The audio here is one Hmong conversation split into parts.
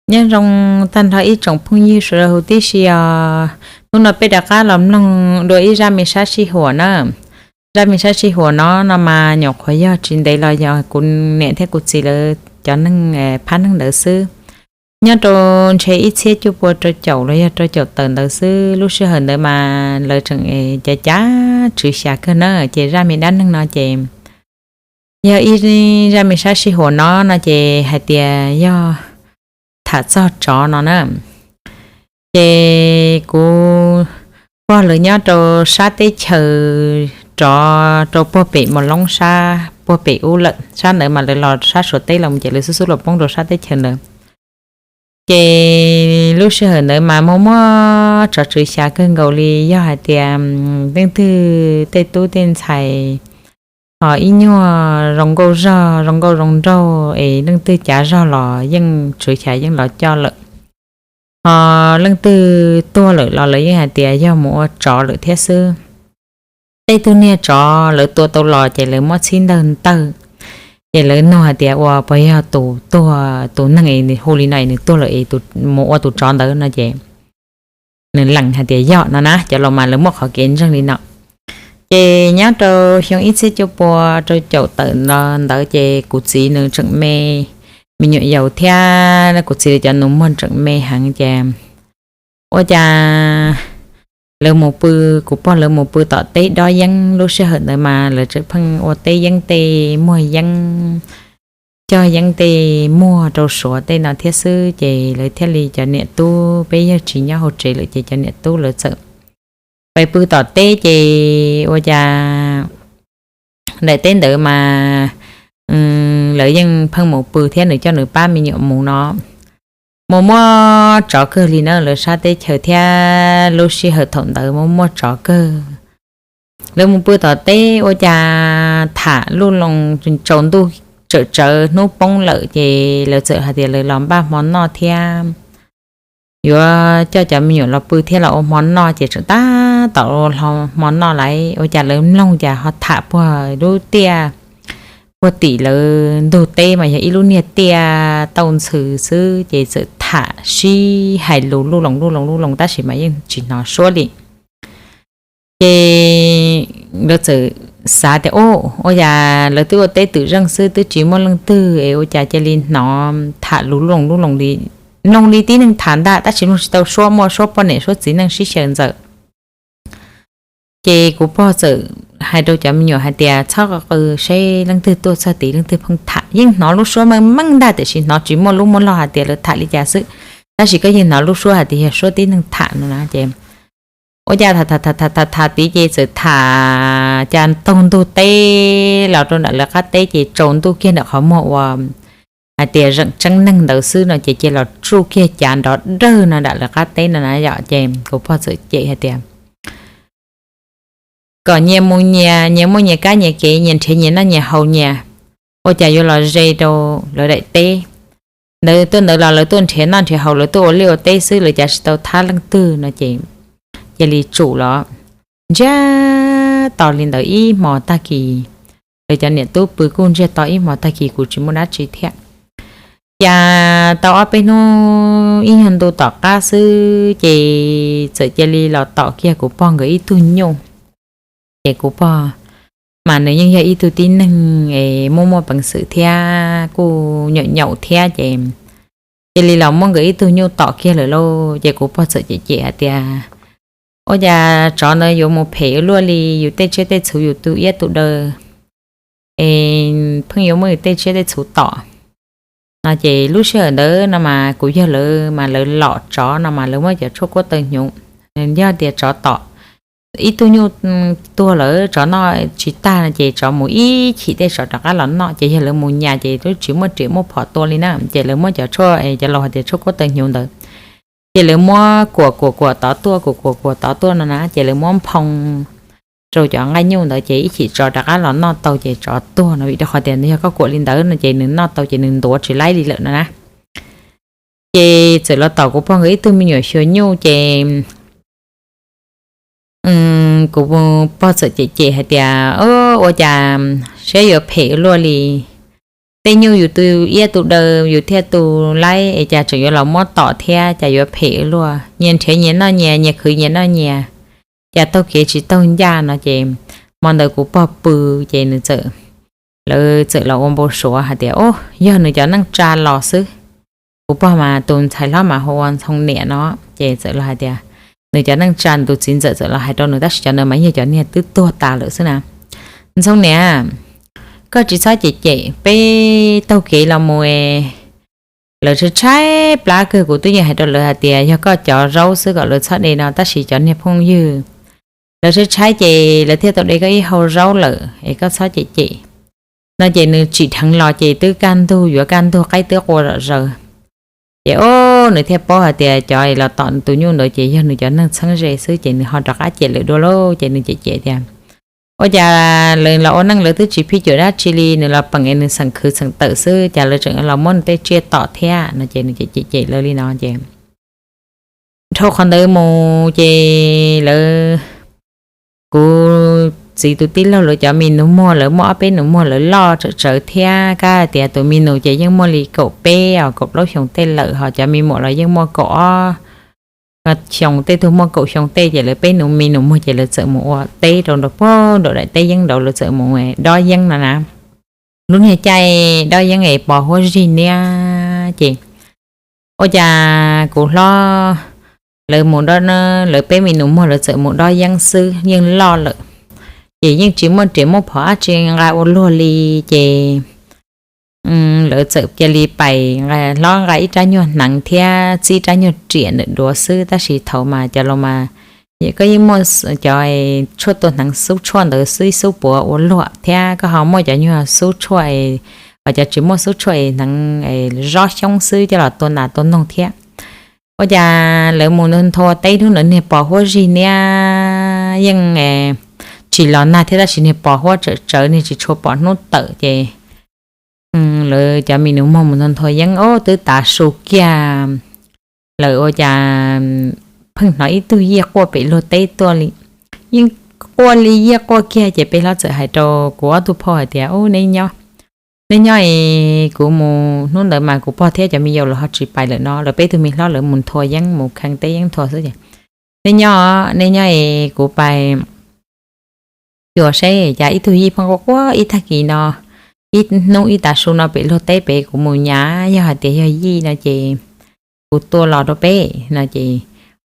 Nyob zoo tag nrho ib tsoom phooj ywg sawv daws huv tib si os. Hnub no peb rov qab los mloog dua ib zaj me sab sij huam na. Zaj me sab sij huam no no mas nyuam qhuav yog tsis ntev los yog kuv niam thiab kuv txiv lawv cov neeg phab neeg ntawd xwb. Nyob rau ntshe ib txhiab cuaj pua rau caum los yog rau caum tawm ntawd xwb. Lub sij hawm ntawd mas lawv tseem cav cav tswv xya kawg na. Ces zaj me dab neeg no ces yog ib zaj me sab sij huam no no ces hais tias yog tham txog tsov no na. Ces kuv pog lawv nyob rau sab teb chaws rov rau puag pem Mos Loob sab puag pem ub lawm. Sab ntawd mas lawv los sab Suav teb los ces lawv xub xub los poob rau sab teb chaws ntawd. Ces lub sij hawm ntawd mas muaj muaj tsov tswv xya kawg nkaus li. Yog hais tias leej twg tej tub tej ntxhais ho ib nyuag zoo nkauj zog zoo nkauj zoo nraug es leej twg cav zog los yeej tswv xya yeej los coj lawm. Ho leej twg tuag lawm los lawv yeej hais tias yog mus ua tsov lawm thiab xwb. Tej tug niag tsov lawv tua tau los ces lawv muab txhib ntawg ntawg, ces lawv nug hais tias ua puas yog tus tuag, tus neeg es nws hu li no es nws tuag lawm es mus ua tus tsov ntawd no ces nws lees hais tias yog no na. Cov laus mas lawv muaj qhov kev ntseeg li no. Ces nyob rau xyoo ib txhiab cuaj pua rau caum tawm ntawd ces kuv txiv nws tseem me, me nyuam yaus thiab kuv txiv cov nus muag tseem me heev ces ua cas lawv mus pw, kuv pog lawv mus pw tom teb dob yeeb. Lub sij hawm ntawd mas lawv tseem pheej ua teb yeeb tej muag yeeb, cog yeeb tej muag rau Suav tej no thiab xwb. Ces lawv thiaj li cov niam tub, peb yawg tsis nyob hauv tsev lawm ces cov niam tub lawv txawm pais pw tom teb ces ua cas daim teb ntawd mas lawv yeej pheej mus pw thiab nws coj nws pab me nyuam mus no. Muaj muaj tsov kawg li na, lawv sab teb chaws thiab lub sij hawm thaum ntawd muaj muaj tsov kawg. Lawv mus pw tom teb ua cas tham luj loo, tsaus ntuj tsawm tsawv hnub poob lawm ces lawv txawm hais tias lawv los npaj hmo noj thiab yuav coj cov me nyuam los pw thiab los ua hmo noj ces tseem tab tom ua hmo noj lawm ua cas lawv mloog cas ho tham puag lub tiaj, puag tim lawv ntug teb mas yog ib lub niag tiaj tauj ntxhw xwb ces txawm tham sib hais lus luj loo luj loo luj loo tab sis mas yeej tsis hnov suab li. Ces lawv txawm xav tias, Ua cas lawv twb ua teb twm zeej xwb twb tsis muaj leej twg es ua cas cia li hnov tham lus luj loo luj loo li, mloog li tib neeg tham ntag tab sis mloog tsis tau suab, muaj suab poj niam suab txiv neej sib xyaw ntxaws. Ces kuv pog txawm hais rau cov me nyuam hais tias, Txhob qw seb leej twg tuaj txog tid leej twg pheej tham. Yeej hnov lub suab meej meej ntag tiam sis hnov tsis muaj lub muaj log hais tias lawv tham li cas xwb, tab sis koj yeej hnov lub suab hais tias yog suab tib neeg tham no na. Ces ua cas tham tham tham tid ces txawm tham cas taug ntug teb los rau nram lawv qab teb ces tsaus ntuj kiag nram qhov muag uas hais tias zeem tseeb neeg ntawd xwb no ces cia los tsuj kiag cav nrov dawg no nram lawv qab teb no na yom. Ces kuv pog txawm cem hais tias, Kom nyias mus nyias, nyias muaj nyias kab nyias kev, nyias nrhiav nyias noj nyias haus nyias, ua cas yuav los ze rau lawv daim teb. Ntawd tuaj ntawd los lawv tuaj nrhiav noj nrhiav haus, lawv tuaj ua liaj ua teb xwb, lawv cav tsis tau thab leej twg no ces cia li tsum los ntsiag to li ntawd ib hmos tag kis. Lawv cov niam tub pw kuj ntsiag to ib hmos tag kis kuv tsis muaj dab tsi thiab. Cas tau ob peb hnub ib nyuag ntu tom qab xwb ces txawm cia li los tom kiag kuv pog nkawd ib tug nyuj. Ces kuv pog mas nws yeej yog ib tug tib neeg es muaj muaj peev xwm thiab kuj nyaum nyaum thiab ces cia li los muab nkawd ib tug nyuj tom kiag lawm lauj. Ces kuv pog txawm cem cem hais tias, Ua cas tsov ntawd yuav mus phem ua luaj li, yus tej tsiaj tej txhu yus tu iab tu daw es pheej yuav muab yus tej tsiaj tej txhu tom no. Ces lub sij hawm ntawd no mas kuv yawg lawv mas lawv lom tsov no mas lawv muab cov tshuaj kuab taw hnyuv, yog tias tsov tom ib tug nyuj tuag lawm tsov noj tsis tag no ces tsov mus ib chim tej tsov rov qab los noj ces yog lawv mus nyas ces twb tsis muaj riam muaj phom tua li na ces lawv muab cov tshuaj, cov laus hais tias tshuaj kuab taw hnyuv ntawd ces lawv muab kuam kuam kuam tod tuaj, kuam kuam kuam tod tuaj no na ces lawv muab nphoo rau cov nqaij nyuj ntawd ces ib chim tsov rov qab los noj tau ces tsov tuag no vim rau qhov tias yog koj kuam li ntawd no ces nws noj tau ces nws ntuav tsis laib li lawm no na. Ces txawm los tom kuv pog nkawd ib tug me nyuam xyuas nyuj ces kuv pog txawm cem cem hais tias, Ua cas siab yuav phem ua luaj li, tej nyuj yus tu iab tu daw yus thiaj tu laib es cas tseem yuav los muab tom thiab, cas yuav phem luaj, nyias nrhiav nyias noj nyias, nyias khwv nyias noj nyias, cas taug kev tsis taug ncaj no ces hmo ntawd kuv pog pw ces nws txawm, lawv txawm los ua npau suav hais tias, Ub, yog nws cov neej tsa los xwb. Kuv pog mas tus ntxhais hlob mas hu ua Ntxhoo niam no, ces txawm los hais tias, nws cov neej tsa, tus txiv ntxawm txawm los hais rau nws, tab sis cov ntawd mas yog cov niag twb tuag tas lawm xwb na. Ntxhoo niam, koj tsis txhob cem cem, peb taug kev los mus es lawv tshaib tshaib plab kawg, kuv twb yeej hais rau lawv hais tias yog koj cov zaub xwb kom lawv txhob de no, tab sis cov niag phooj ywg lawv tshaib tshaib ces lawv thiaj tau de koj ib hau zaub lawm es koj txhob cem cem no. Ces nws tsim dheev los ces twb kaj ntug, yuav kaj ntug qaib twb qua zom zaws. Ces o, nws thiaj paub hais tias cov los tom tus nyuj ntawd ces yog nws cov neeg txheeb ze xwb, ces nws ho rov qab cem lawm dua lauj. Ces nws cem cem tias, Ua cas lawv los ua neej lawv twb tsis phij cuam dab tsi li, nws los peem es nws xeem khwv xeem tawm xwb, cas lawv tseem los muab nws tej tsiaj tom thiab no. Ces nws cem cem cem lawv li no ces dhau qhov ntawd mus ces lawv, kuv txiv tus tij laug lawv cov me nus muag, lawv muaj ob peb nus muag, lawv loj tsawv tsawv thiab, kab tias tus me nus ces yeej muaj li kaum peb os kaum plaub xyoos tej lawm, ho cov me muam los yeej muaj kaum ob xyoo, tej tug muaj kaum xyoo tej. Ces lawv peb nus me nus muag ces lawv txawm mus ua teb rau nraum puag nraum daim teb yeeb nraud, lawv txawm mus dob yeeb no na. Lub niag caij dob yeeb es pos huab zig niab ces ua cas kuv hlob lawv mus, lawv peb me nus muag lawv txawm mus dob yeeb xwb, yeej loj lawm, ces yeej tsis muaj riam muaj phom dab tsi nqa ua luag li. Ces lawv txawm cia li pais, hlob nqa ib rab nyuag hneev thiab txib rab nyuag riam ntawm duav xwb, tab sis thaum mas cov laus mas koj yeej muaj cov tshuaj tua hneev xub tshuaj ntawd xwb, xub puav ua luag thiab, koj ho muaj cov nyuag xub tshuaj es cov tsis muaj xub tshuaj es hneev zob xyoob xwb coj los tua nas tua noog thiab. Ua cas lawv mus nthua teb hnub ntawd niag pos huab zig niab yeej tsis los nag thiab, tab sis niag pos huab tsawm tsawv, niag tsis tshua pom hnub tawm ces lawv cov me nus muag mus nthua nthua yeeb, o, twb tav su kiag lawm ua cas pheej hnov ib tug yij quaj pem luag teb tuaj li, yeej quaj li yij quaj kiag. Ces peb hlob txawm hais rau kuv ob tug phauj hais tias, Ub, neb nyob, neb nyob es kuv mus, hnub ntawd mas kuv pog thiab cov me yaus lawv ho tsis pais lawm no, lawv peb tug me hlob lawv mus nthua yeeb, mus kheej teb yeeb nthua xwb ces, neb nyob, neb nyob es kuv pais xyuas seb cas ib tug yij pheej quaj quaj ib tag kis no, ib hnub ib tav su no pem luag teb pem, kuv mus nyas, yog hais tias yog yij no ces kuv tua los rau peb no. Ces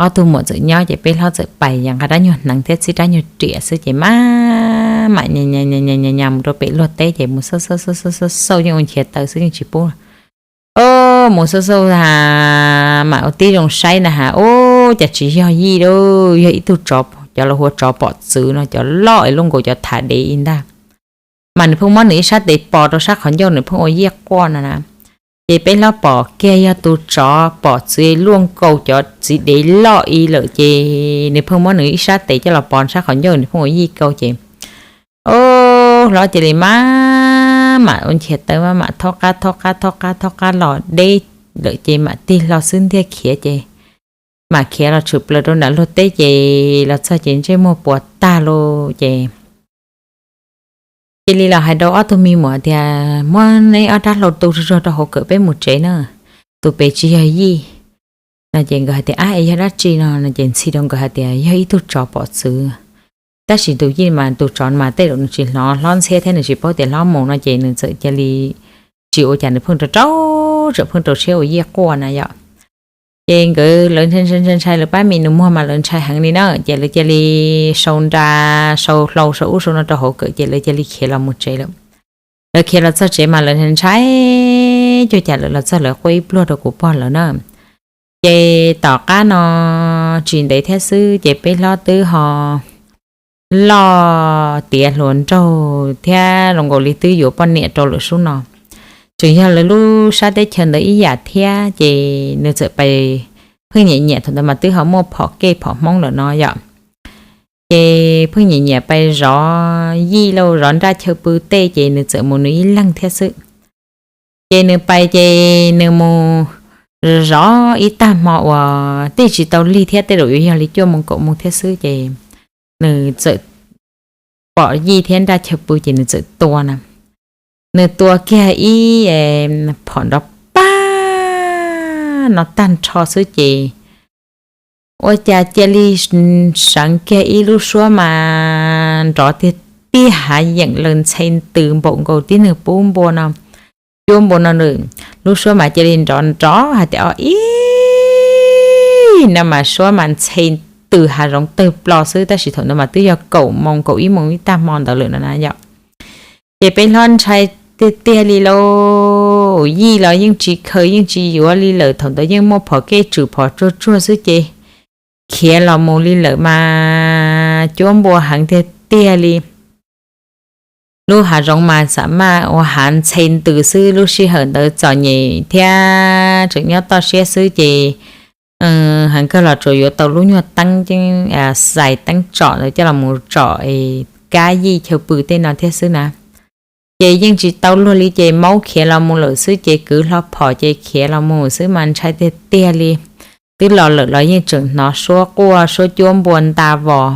ob tug muam txawm nyob ces peb hlob txawm pais, yog nqa rab nyuag hneev thiab txib rab nyuag riam xwb ces mam, mam nyas mus rau pem luag teb ces mus xauj xauj xauj xauj xauj yeej ua nchiav taw xwb yeej tsis pub. O, mus xauj xauj ha, mam ua tib zoo saib na has, ub, cas tsis yog yij lauj, yog ib tug tsov, cov lawv hu ua tsov pom txwv no, cov loj es luaj nkaus cov thav dev ib ntag. Mas nws pheej muab nws ib sab tes pos rau sab qhov ncauj, nws pheej ua yij quaj no na. Ces peb hlob pom kiag yog tus tsov pom txwv luaj nkaus cov txiv dev loj ib lawm ces nws pheej muab nws ib sab tes coj los pos sab qhov ncauj, nws pheej ua yij quaj ces, o, hlob cia li mam, mam ua nchiav taw, mam, mam thaub qab thaub qab thaub qab thaub qab los deb lawm ces mam tig hlo xwb ntiag khiav ces mam khiav los tshwm plaws rau nram luag teb ces los txog ces ntsej muag puas tag lauj ces cia li los hais rau ob tug me muam tias, Muab neb ob rab hlau tu zog zog rau hauv kawm peb mus tsev na, tus pem tsis yog yij no. Ces nkawd hais tias, Ab, es yog dab tsi no? No ces ntxhi rau nkawd hais tias, Yog ib tug tsov pom txwv. Tab sis tus yij mas, tus tsov mas tej zaum nws tsis hnov hlob ntxhiab thiab nws tsis paub tias hlob mus no ces nws txawm cia li tsis ua cas, nws pheej rau rau, tseem pheej rau siab ua yij quaj na yom. Ces nkawd lawv ntshai ntshai ntshai, lawv pab me nus muag mas lawv ntshai heev li na, ces lawv cia li sau nra, sau hlau, sau ub sau no rau hauv kawm ces lawv cia li khiav los mus tsev lawm. Lawv khiav los txog tsev mas lawv ntshai, cuag cas lawv los txog lawv quaj ib pluag rau kuv pog lawv na. Ces tom qab no tsis ntev thiab xwb ces peb hlob twb ho loj tiav hluas nraug thiab zoo nkaus li twb yuav poj niam rau lawm sub no. Tseem yog lawv lub sab teb chaws ntawd ib yam thiab ces nws txawm pais pheej nyiam nyiam, thaum ntawd mas twb ho muaj phom kej phom hmoob lawm no yom. Ces pheej nyiam nyiam pais zov yij lauj, zov nraj chaw pw tej ces nws txawm mus nws ib leeg thiab xwb. Ces nws pais ces nws mus zov ib tag hmo uas tej tsis tau lig thiab, tej zaum yuav yog li cuaj moos kaum moos thiab xwb ces nws txawm pom yij thiab nraj chaw pw ces nws txawm tua na. nws tua kiag ib phom nrov pag no tag nrho xwb ces ua cas cia li seev kiag ib lub suab mas nrov tiag tiag hav yeem laws ntxhe ntws npaum nkaus tib neeg pub npua no, cuab npua no nws, lub suab mas cia li nrov nrov hais tias o ib no mas suab mas ntxhe ntws hav zoov tawg plo xwb, tab sis thaum ntawd mas twb yog kaum moos kaum ib moos ib tag hmo ntawd lawm no na yom. Ces peb hlob ntshai tiag tiag li lauj, yij los yeej tsis khaws yeej tsis yuav li lawm, thaum ntawd yeej muaj phom kej tswm phom tsuag tsuag xwb ces khiav los mus li lawm mas cuab npua heev tiag tiag li. Lub hav zoov mas xam maj ua hav ntxhe ntws xwb, lub sij hawm ntawd txom nyem thiab tseem nyob toj siab xwb ces heev kawg los tsuas yuav tau lub nyuag teeb ceeb xais teeb tsom ntawd coj los mus tsom kab yij chaw pw tej no thiab xwb na. Ces yeej tsis tau luag li ces maub khiav los mus lawm xwb ces kwv hlo phom ces khiav los mus xwb mas ntshai tiag tiag li. Twb los lawm los yeej tseem hnov suab quaj suab cuab npua nta vos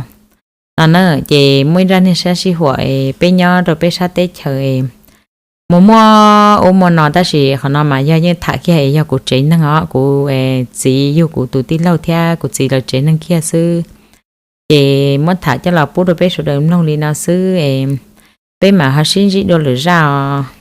no na. Ces muaj ib zaj niag sab sij huam peb nyob rau peb sab teb chaws mus muaj ub muaj no, tab sis qhov no mas yog yeej tham kiag es yog kuv tsev neeg os, kuv txiv yug kuv tus tij laug thiab kuv txiv lawv tsev neeg kiag xwb. Ces muab tham coj los pub rau peb sawv daws mloog li no xwb es peb mam ho sib ntsib dua lwm zaj os.